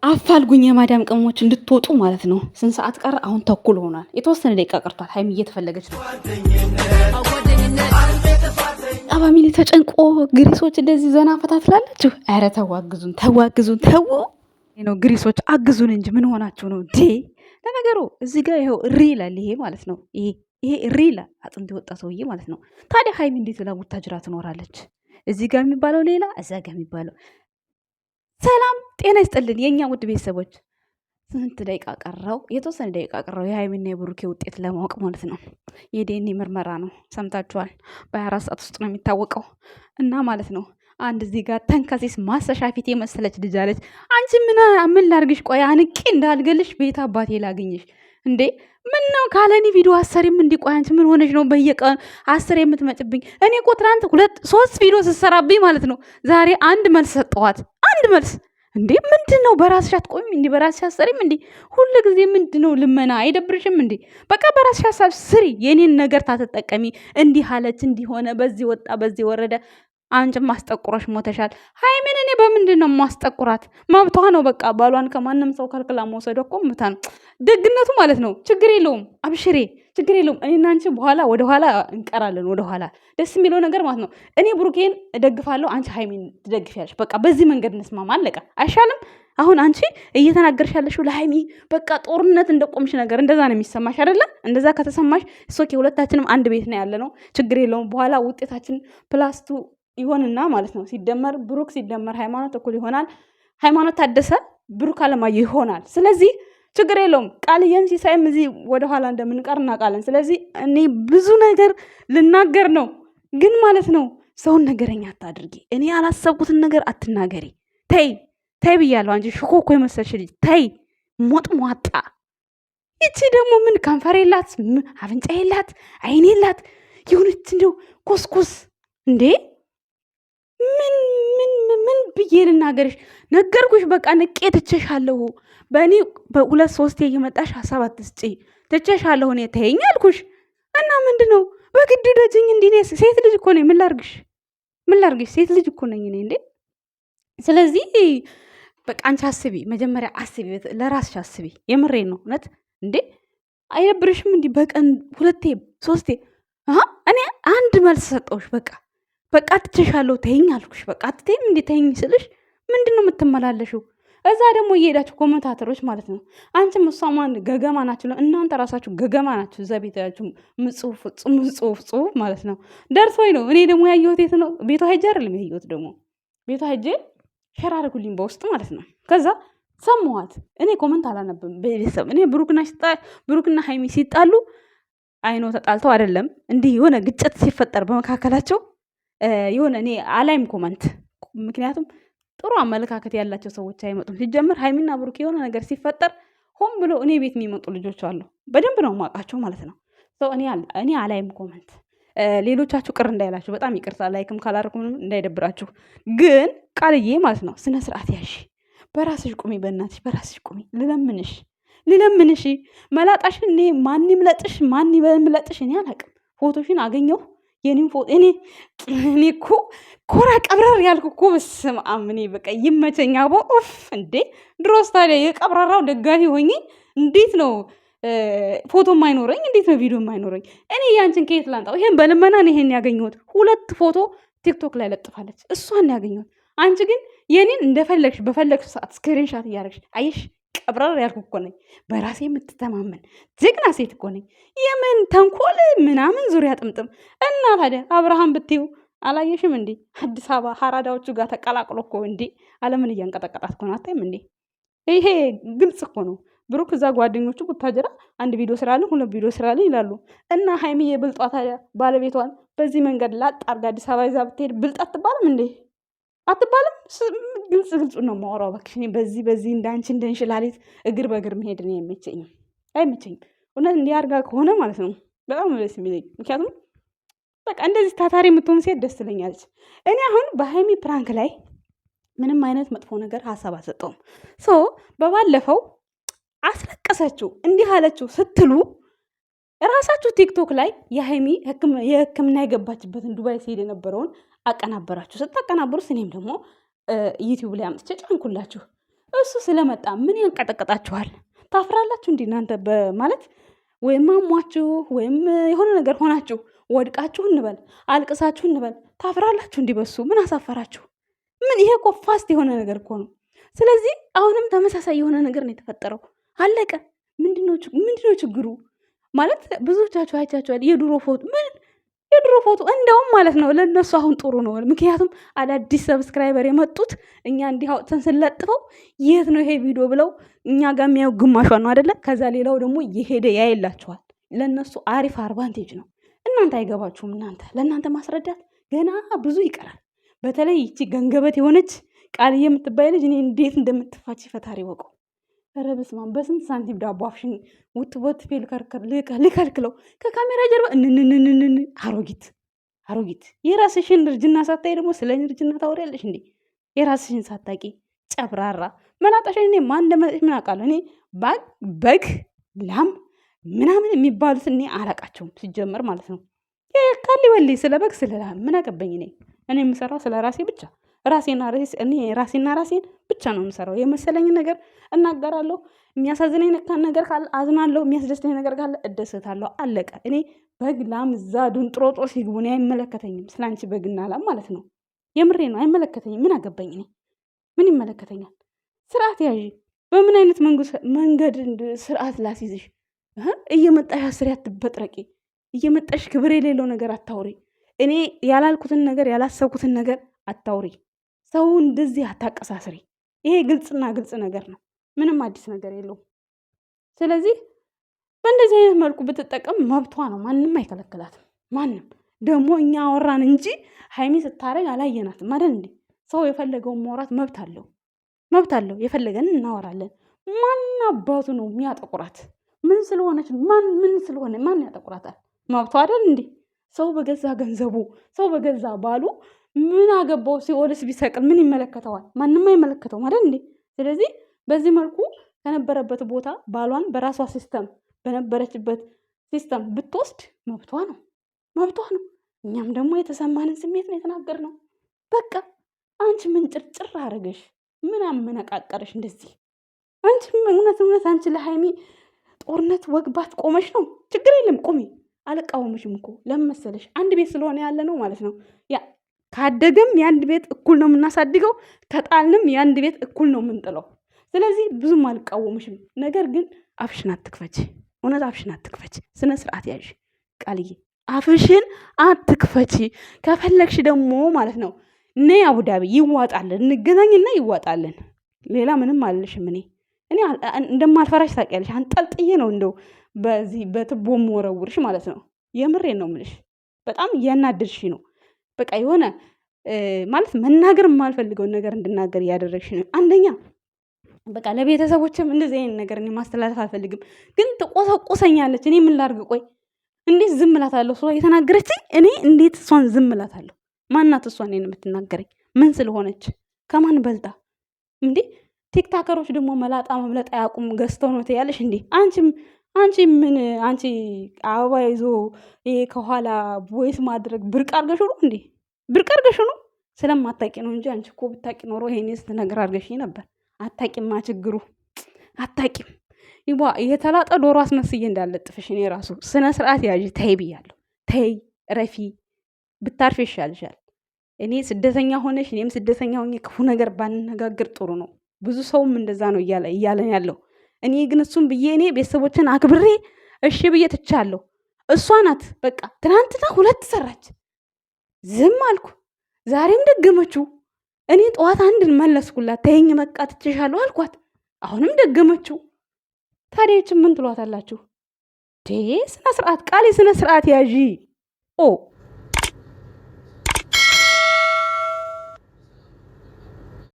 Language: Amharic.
አፋልጉኝ የማዳም ቅመሞች እንድትወጡ ማለት ነው። ስንት ሰዓት ቀረ? አሁን ተኩል ሆኗል። የተወሰነ ደቂቃ ቀርቷል። ሀይሚ እየተፈለገች ነው። አባሚሊ ተጨንቆ ግሪሶች እንደዚህ ዘና ፈታ ትላላችሁ። ኧረ ተው አግዙን፣ ተው አግዙን፣ ተው ነው ግሪሶች አግዙን እንጂ ምን ሆናችሁ ነው እንዴ? ለነገሩ እዚህ ጋር ይኸው እሪ ይላል። ይሄ ማለት ነው ይሄ ይሄ እሪ ይላል። አጥንት የወጣ ሰውዬ ማለት ነው። ታዲያ ሀይሚ እንዴት ብላ ቡታጅራ ትኖራለች? እዚህ ጋር የሚባለው ሌላ፣ እዛ ጋር የሚባለው ሰላም ጤና ይስጥልን የእኛ ውድ ቤተሰቦች። ስንት ደቂቃ ቀረው? የተወሰነ ደቂቃ ቀረው የሀይሚና የብሩኬ ውጤት ለማወቅ ማለት ነው። የዲኤንኤ ምርመራ ነው፣ ሰምታችኋል። በ24 ሰዓት ውስጥ ነው የሚታወቀው እና ማለት ነው አንድ እዚህ ጋር ተንከሴስ ማሰሻ ፊት የመሰለች ልጅ አለች። አንቺ ምን ምን ላርግሽ? ቆይ አንቄ እንዳልገልሽ ቤት አባቴ ላግኝሽ እንዴ? ምን ነው ካለኒ ቪዲዮ አሰሪም እንዲቆይ አንቺ ምን ሆነሽ ነው በየቀኑ አስር የምትመጭብኝ? እኔ እኮ ትናንት ሁለት ሶስት ቪዲዮ ስትሰራብኝ ማለት ነው ዛሬ አንድ መልስ ሰጠኋት። አንድ መልስ እንዴ ምንድን ነው? በራስሽ አትቆሚም እንዴ? በራስሽ አትሰሪም እንዴ? ሁሉ ጊዜ ምንድን ነው ልመና? አይደብርሽም እንዴ? በቃ በራስሽ ሀሳብ ስሪ። የኔን ነገር ታተጠቀሚ። እንዲህ አለች፣ እንዲህ ሆነ፣ በዚህ ወጣ፣ በዚህ ወረደ። አንቺም ማስጠቁረሽ ሞተሻል። ሀይሚን እኔ በምንድን ነው ማስጠቁራት? መብቷ ነው። በቃ ባሏን ከማንም ሰው ከልክላ መውሰዷ እኮ መብቷ ነው። ደግነቱ ማለት ነው። ችግር የለውም አብሽሬ፣ ችግር የለውም። እኔና አንቺ በኋላ ወደኋላ እንቀራለን። ወደኋላ ደስ የሚለው ነገር ማለት ነው። እኔ ብሩኬን እደግፋለሁ፣ አንቺ ሀይሚን ትደግፊያለሽ። በቃ በዚህ መንገድ እንስማማ። አለቀ። አይሻልም? አሁን አንቺ እየተናገርሽ ያለሽው ለሀይሚ በቃ ጦርነት እንደቆምሽ ነገር እንደዛ ነው የሚሰማሽ አይደለ? እንደዛ ከተሰማሽ it's okay፣ ሁለታችንም አንድ ቤት ነው ያለ ነው። ችግር የለውም። በኋላ ውጤታችን plus two ይሆንና ማለት ነው ሲደመር ብሩክ ሲደመር ሃይማኖት እኩል ይሆናል። ሃይማኖት ታደሰ ብሩክ አለማየሁ ይሆናል። ስለዚህ ችግር የለውም። ቃልዬም ሲሳይም እዚህ ወደኋላ እንደምንቀር እናውቃለን። ስለዚህ እኔ ብዙ ነገር ልናገር ነው፣ ግን ማለት ነው ሰውን ነገረኛ አታድርጊ። እኔ ያላሰብኩትን ነገር አትናገሪ። ተይ ተይ ብያለሁ። አንቺ ሽኮኮ የመሰልሽ ልጅ ተይ፣ ሞጥሟጣ። ይቺ ደግሞ ምን ከንፈር የላት አፍንጫ የላት አይን የላት የሆነች እንደው ኮስኮስ እንዴ! ምን ምን ምን ብዬ ልናገርሽ? ነገርኩሽ። በቃ ንቄ ትቼሻለሁ። በእኔ በሁለት ሶስቴ እየመጣሽ ሀሳብ አትስጪ። ትቼሻለሁ። እኔ ተይኝ አልኩሽ እና ምንድን ነው በግድ ደጅኝ። እንዲህ ሴት ልጅ እኮ ነኝ። ምን ላርግሽ? ምን ላርግሽ? ሴት ልጅ እኮ ነኝ እኔ እንዴ። ስለዚህ በቃ አንቺ አስቢ፣ መጀመሪያ አስቢ፣ ለራስሽ አስቢ። የምሬን ነው እውነት። እንዴ አይደብርሽም? እንዲህ በቀን ሁለቴ ሶስቴ እኔ አንድ መልስ ሰጠውሽ በቃ በቃ ትቼሻለሁ ተይኝ አልኩሽ። በቃ አትተይም እንዴ ተይኝ ስልሽ ምንድን ነው የምትመላለሽው? እዛ ደግሞ እየሄዳችሁ commentator ኦች ማለት ነው። አንቺም እሷ ማን ገገማ ናችሁ? እናንተ ራሳችሁ ገገማ ናችሁ። እዛ ቤታችሁ ምጽሁፍ ጽሁፍ ጽሁፍ ማለት ነው ደርሶኝ ነው። እኔ ደግሞ ያየሁት የት ነው? ቤቷ ሄጄ አይደለም ያየሁት፣ ደግሞ ቤቷ ሄጄ share አድርጉልኝ በውስጥ ማለት ነው። ከዛ ሰማኋት። እኔ comment አላነብም ቤተሰብ። እኔ ብሩክና ሀይሚ ሲጣሉ አይኖ ተጣልተው አይደለም እንዲህ የሆነ ግጭት ሲፈጠር በመካከላቸው የሆነ እኔ አላይም comment። ምክንያቱም ጥሩ አመለካከት ያላቸው ሰዎች አይመጡም። ሲጀምር ሀይሚና ብሩክ የሆነ ነገር ሲፈጠር ሆን ብሎ እኔ ቤት የሚመጡ ልጆች አሉ። በደንብ ነው የማውቃቸው ማለት ነው። እኔ አላይም comment። ሌሎቻችሁ ቅር እንዳይላችሁ በጣም ይቅርታ፣ like ም ካላደረኩ ምንም እንዳይደብራችሁ። ግን ቃልዬ ማለት ነው ስነ ስርዓት ያሽ፣ በራስሽ ቁሚ፣ በእናትሽ በራስሽ ቁሚ። ልለምንሽ ልለምንሽ፣ መላጣሽን እኔ ማን ይምለጥሽ ማን ይምለጥሽ እኔ አላቅም። ፎቶሽን አገኘሁ የኔም ፎቶ እኔ እኔ እኮ ኮራ ቀብረር ያልኩ እኮ በስመ አብ። እኔ በቃ ይመቸኝ አቦ ኦፍ እንዴ! ድሮስ ታዲያ የቀብራራው ደጋፊ ሆኜ እንዴት ነው ፎቶ የማይኖረኝ? እንዴት ነው ቪዲዮ የማይኖረኝ? እኔ ያንቺን ከየት ላንጣው? ይሄን በልመና ነው ይሄን ያገኘሁት። ሁለት ፎቶ ቲክቶክ ላይ ለጥፋለች፣ እሷን ያገኘሁት። አንቺ ግን የኔን እንደፈለግሽ በፈለግሽ ሰዓት screenshot እያደረግሽ አየሽ። ቀብረር ያልኩ እኮ ነኝ። በራሴ የምትተማመን ጀግና ሴት እኮ ነኝ። የምን ተንኮል ምናምን ዙሪያ ጥምጥም እና ታዲያ አብርሃም ብትዩ አላየሽም እንዴ? አዲስ አበባ ሀራዳዎቹ ጋር ተቀላቅሎ እኮ እንዴ ዓለምን እያንቀጠቀጣት እኮ ነው። አታይም እንዴ? ይሄ ግልጽ እኮ ነው። ብሩክ እዛ ጓደኞቹ ቡታጀራ አንድ ቪዲዮ ስራልን ሁለት ቪዲዮ ስራልን ይላሉ። እና ሀይሚዬ ብልጧ ታዲያ ባለቤቷን በዚህ መንገድ ላጥ አድርጋ አዲስ አበባ ይዛ ብትሄድ ብልጥ አትባልም እንዴ? አትባልም። ግልጽ ግልጹ ነው የማወራው። እባክሽ እኔ በዚህ በዚህ እንዳንቺ እንደ እንሽላሊት እግር በእግር መሄድ ነው አይመቸኝም፣ አይመቸኝም። እውነት እንዲህ አድርጋ ከሆነ ማለት ነው በጣም ደስ የሚለኝ። ምክንያቱም በቃ እንደዚህ ታታሪ የምትሆን ሴት ደስ ትለኛለች። እኔ አሁን በሀይሚ prank ላይ ምንም አይነት መጥፎ ነገር ሀሳብ አልሰጠውም። so በባለፈው አስለቀሰችው እንዲህ አለችው ስትሉ እራሳችሁ ቲክቶክ ላይ የሀይሚ የሕክምና የገባችበትን ዱባይ ሲሄድ የነበረውን አቀናበራችሁ። ስታቀናብሩት እኔም ደግሞ ዩቲዩብ ላይ አምጥቼ ጫንኩላችሁ። እሱ ስለመጣ ምን ያንቀጠቀጣችኋል? ታፍራላችሁ እንዲህ እናንተ በማለት ወይም አሟችሁ ወይም የሆነ ነገር ሆናችሁ ወድቃችሁ እንበል አልቅሳችሁ እንበል ታፍራላችሁ። እንዲህ በሱ ምን አሳፈራችሁ? ምን ይሄ እኮ fast የሆነ ነገር እኮ ነው። ስለዚህ አሁንም ተመሳሳይ የሆነ ነገር ነው የተፈጠረው። አለቀ። ምንድነው ችግሩ? ማለት ብዙዎቻችሁ አይቻችኋል። የድሮ ፎቶ ምን የድሮ ፎቶ እንደውም ማለት ነው ለእነሱ አሁን ጥሩ ነው። ምክንያቱም አዳዲስ subscriber የመጡት እኛ እንዲህ አውጥተን ስንለጥፈው የት ነው ይሄ ቪዲዮ ብለው እኛ ጋር የሚያዩ ግማሿን ነው አደለ? ከዛ ሌላው ደግሞ የሄደ ያየላቸዋል። ለእነሱ አሪፍ advantage ነው። እናንተ አይገባችሁም። እናንተ ለእናንተ ማስረዳት ገና ብዙ ይቀራል። በተለይ ይቺ ገንገበት የሆነች ቃል የምትባይ ልጅ እኔ እንዴት እንደምትፋች ፈጣሪ ይወቀው። ኧረ በስመ አብ! በስንት ሳንቲም ዳቦ አፍሽን ውት ፌል ልከልክለው ከካሜራ ጀርባ እንንንንን። አሮጊት አሮጊት፣ የራስሽን እርጅና ሳታይ ደግሞ ስለ እርጅና ታወሪያለሽ እንዴ? የራስሽን ሳታቂ ጨብራራ መላጣሽን። እኔ ማን እንደመለጥሽ ምን አውቃለሁ? እኔ በግ ላም ምናምን የሚባሉት እኔ አላቃቸውም ሲጀመር ማለት ነው። ካሊ ወሊ ስለ በግ ስለ ላም ምን አገባኝ እኔ። እኔ የምሰራው ስለ ራሴ ብቻ ራሴና እኔ ራሴና ራሴን ብቻ ነው የምሰራው። የመሰለኝን ነገር እናገራለሁ። የሚያሳዝነኝ ነገር ካለ አዝናለሁ። የሚያስደስተኝ ነገር ካለ እደሰታለሁ። አለቀ። እኔ በግ ላም እዛ ድንጥሮጦ ሲግቡ እኔ አይመለከተኝም። ስለ አንቺ በግና ላም ማለት ነው። የምሬ ነው። አይመለከተኝም። ምን አገባኝ እኔ ምን ይመለከተኛል? ስርዓት ያዢ። በምን አይነት መንገድ ስርዓት ላስይዝሽ? እየመጣሽ አስሬ አትበጥረቂ። እየመጣሽ ክብር የሌለው ነገር አታውሪ። እኔ ያላልኩትን ነገር ያላሰብኩትን ነገር አታውሪ። ሰው እንደዚህ አታቀሳስሪ። ይሄ ግልጽና ግልጽ ነገር ነው። ምንም አዲስ ነገር የለውም። ስለዚህ በእንደዚህ አይነት መልኩ ብትጠቀም መብቷ ነው። ማንም አይከለክላትም። ማንም ደግሞ እኛ አወራን እንጂ ሀይሚ ስታረግ አላየናትም አይደል እንዴ? ሰው የፈለገውን ማውራት መብት አለው፣ መብት አለው። የፈለገን እናወራለን። ማን አባቱ ነው የሚያጠቁራት? ምን ስለሆነች ማን ምን ስለሆነ ማን ያጠቁራታል? መብቷ አይደል እንዴ? ሰው በገዛ ገንዘቡ ሰው በገዛ ባሉ ምን አገባው? ሲኦልስ ቢሰቅል ምን ይመለከተዋል? ማንም አይመለከተውም አይደል እንዴ? ስለዚህ በዚህ መልኩ ከነበረበት ቦታ ባሏን በራሷ system በነበረችበት system ብትወስድ መብቷ ነው፣ መብቷ ነው። እኛም ደግሞ የተሰማንን ስሜት ነው የተናገርነው። በቃ አንቺ ምን ጭርጭር አረገሽ? ምን አመነቃቀረሽ እንደዚህ? አንቺ እውነት እውነት አንቺ ለሀይሚ ጦርነት ወግባት ቆመሽ ነው። ችግር የለም ቁሚ፣ አልቃወምሽም እኮ ለምን መሰለሽ አንድ ቤት ስለሆነ ያለ ነው ማለት ነው። ያ ካደገም የአንድ ቤት እኩል ነው የምናሳድገው፣ ከጣልንም የአንድ ቤት እኩል ነው የምንጥለው። ስለዚህ ብዙም አልቃወምሽም። ነገር ግን አፍሽን አትክፈች፣ እውነት አፍሽን አትክፈች። ስነ ስርዓት ያዥ ቃልዬ፣ አፍሽን አትክፈች። ከፈለግሽ ደግሞ ማለት ነው ነይ አቡዳቢ ይዋጣልን፣ እንገናኝና ይዋጣልን። ሌላ ምንም አልልሽም። እኔ እኔ እንደማልፈራሽ ታውቂያለሽ። አንጠልጥዬ ነው እንደው በዚህ በትቦ መወረውርሽ ማለት ነው። የምሬን ነው ምልሽ። በጣም እያናደድሽ ነው። በቃ የሆነ ማለት መናገር የማልፈልገውን ነገር እንድናገር እያደረግሽ ነው። አንደኛ በቃ ለቤተሰቦችም እንደዚህ አይነት ነገር እኔ ማስተላለፍ አልፈልግም፣ ግን ትቆሰቁሰኛለች። እኔ ምን ላድርግ? ቆይ እንዴት ዝም እላታለሁ? እሷ የተናገረችኝ እኔ እንዴት እሷን ዝም እላታለሁ? ማናት እሷ እኔን የምትናገረኝ? ምን ስለሆነች? ከማን በልጣ እንዴ? ቲክታከሮች ደግሞ መላጣ መምለጥ አያውቁም። ገዝተው ነው ትያለሽ እንዴ? አንቺም አንቺ ምን አንቺ አበባ ይዞ ይሄ ከኋላ voice ማድረግ ብርቅ አድርገሽ ነው እንዴ? ብርቅ አድርገሽ ነው። ስለማታቂ ነው እንጂ አንቺ እኮ ብታቂ ኖሮ ይሄኔ ስትነግር አድርገሽ ነበር። አታቂማ፣ ችግሩ አታቂም። ይዋ የተላጠ ዶሮ አስመስዬ እንዳለጥፍሽ እኔ ራሱ ስነ ስርዓት ያዥ። ተይ ብያለሁ። ተይ ረፊ፣ ብታርፍ ይሻልሻል። እኔ ስደተኛ ሆነሽ እኔም ስደተኛ ሆኜ ክፉ ነገር ባንነጋገር ጥሩ ነው። ብዙ ሰውም እንደዛ ነው እያለን ያለው። እኔ ግን እሱም ብዬ እኔ ቤተሰቦችን አክብሬ እሺ ብዬ ትቻለሁ። እሷ ናት በቃ ትናንትና ሁለት ሰራች፣ ዝም አልኩ። ዛሬም ደገመችው። እኔ ጠዋት አንድ መለስኩላት፣ ተይኝ በቃ ትችሻለሁ አልኳት። አሁንም ደገመችው። ታዲያ ይህችን ምን ትሏታላችሁ? ስነ ስርዓት ቃሌ፣ ስነ ስርዓት ያዢ ኦ